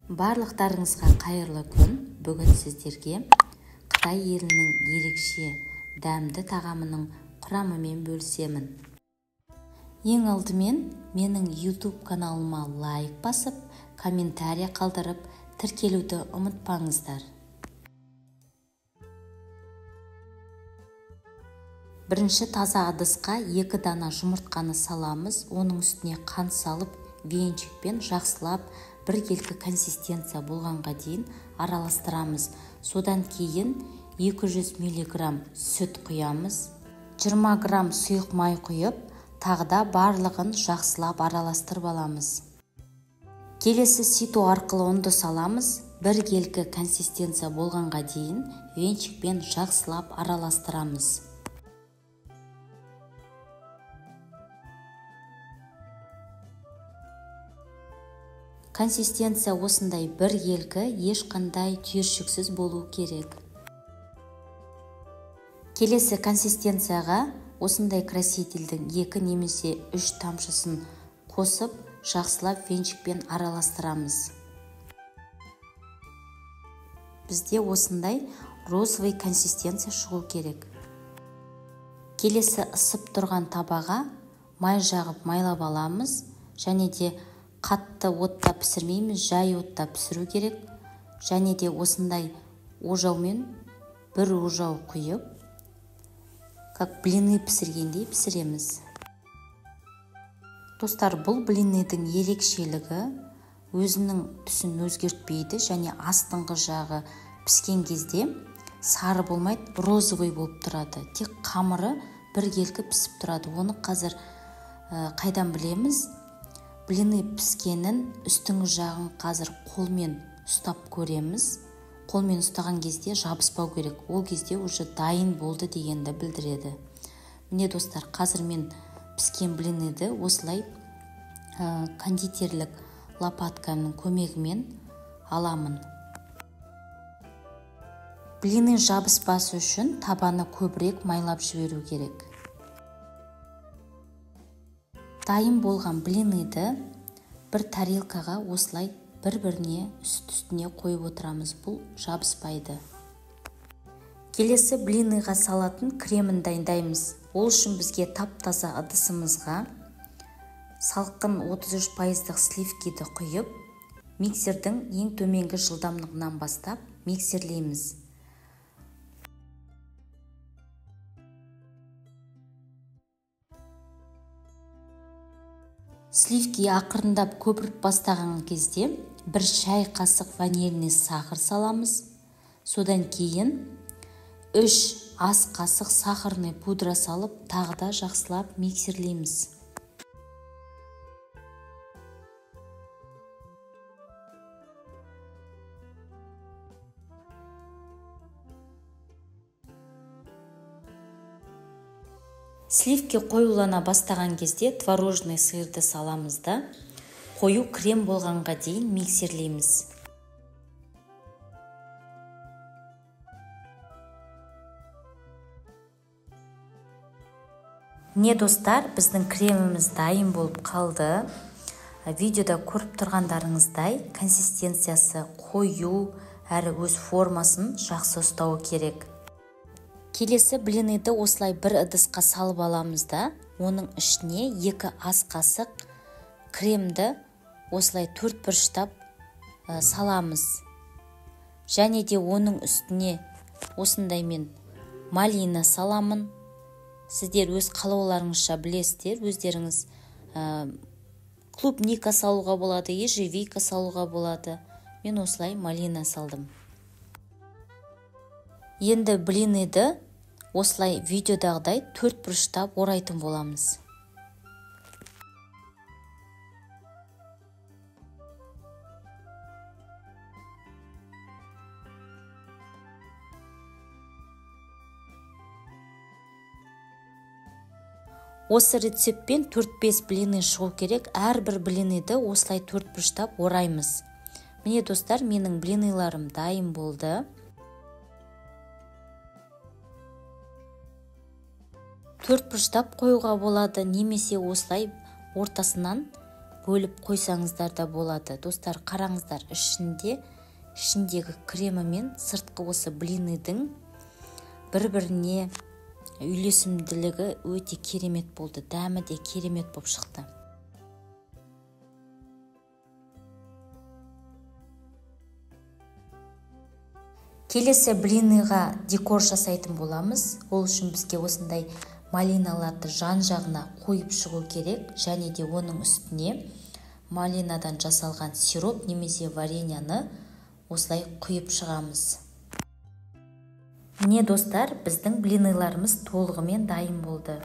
Барлықтарыңызға қайырлы күн. Бүгін сіздерге Қытай елінің ерекше дәмді тағамының құрамымен бөлісемін. Ең алдымен менің YouTube каналыма лайк басып, комментарий қалдырып, тіркелуді ұмытпаңыздар. Бірінші таза ыдысқа 2 дана жұмыртқаны саламыз, оның үстіне қант салып, венчикпен жақсылап біркелкі консистенция болғанға дейін араластырамыз. Содан кейін 200 мг сүт құямыз, 20 грамм сұйық май құйып, тағы да барлығын жақсылап араластырып аламыз. Келесі сито арқылы ұнды саламыз, біркелкі консистенция болғанға дейін венчикпен жақсылап араластырамыз. Консистенция осындай біркелкі, ешқандай түйіршіксіз болу керек. Келесі консистенцияға осындай красительдің 2 немесе 3 тамшысын қосып, жақсылап венчикпен араластырамыз. Бізде осындай розовый консистенция шығу керек. Келесі ысып тұрған табаға май жағып майлап аламыз, және де қатты отта пісірмейміз, жай отта пісіру керек. Және де осындай ожаумен бір ожау құйып, как блины пісіргендей пісіреміз. Достар, бұл блиныдың ерекшелігі өзінің түсін өзгертпейді және астыңғы жағы піскен кезде сары болмайды, розовый болып тұрады. Тек қамыры біркелкі пісіп тұрады. Оны қазір қайдан білеміз? Блины піскенін үстіңгі жағын қазір қолмен ұстап көреміз. Қолмен ұстаған кезде жабыспау керек. Ол кезде уже дайын болды дегенді білдіреді. Міне достар, қазір мен піскен блиныды осылай кондитерлік лопатканың көмегімен аламын. Блины жабыспасы үшін табаны көбірек майлап жіберу керек. Дайын болған блиныды бір тарелкаға осылай бір-біріне үст-үстіне қойып отырамыз. Бұл жабыспайды. Келесі блиныға салатын кремін дайындаймыз. Ол үшін бізге тап-таза ыдысымызға салқын 33% сливкиді құйып, миксердің ең төменгі жылдамдығынан бастап миксерлейміз. Сливки ақырындап көпіріп бастаған кезде бір шай қасық ванильный сахар саламыз. Содан кейін 3 ас қасық сахарный пудра салып, тағы да жақсылап миксерлейміз. Сливки қоюлана бастаған кезде творожный сырды саламыз да, қою крем болғанға дейін миксерлейміз. Міне достар, біздің креміміз дайын болып қалды. Видеода көріп тұрғандарыңыздай, консистенциясы қою, әрі өз формасын жақсы ұстауы керек. Келесі блиныды осылай бір ыдысқа салып аламыз да, оның ішіне 2 ас қасық кремді осылай 4 бұрыштап саламыз. Және де оның үстіне осындай мен малина саламын. Сіздер өз қалауларыңызша білесіздер, өздеріңіз клубника салуға болады, ежевика салуға болады. Мен осылай малина салдым. Енді блиныды осылай видеодағыдай 4 бұрыштап орайтын боламыз. Осы рецептпен 4-5 блины шығу керек. Әрбір блиныды осылай 4 бұрыштап ораймыз. Міне достар, менің блиныларым дайын болды. 4 бұрыштап қоюға болады, немесе осылай ортасынан бөліп қойсаңыздар да болады. Достар, қараңыздар, ішіндегі кремі мен сыртқы осы блиныдың бір-біріне үйлесімділігі өте керемет болды. Дәмі де керемет болып шықты. Келесі блиныға декор жасайтын боламыз. Ол үшін бізге осындай малиналарды жан-жағына қойып шығу керек, және де оның үстіне малинадан жасалған сироп немесе вареньяны осылай құйып шығамыз. Міне достар, біздің блиныларымыз толығымен дайын болды.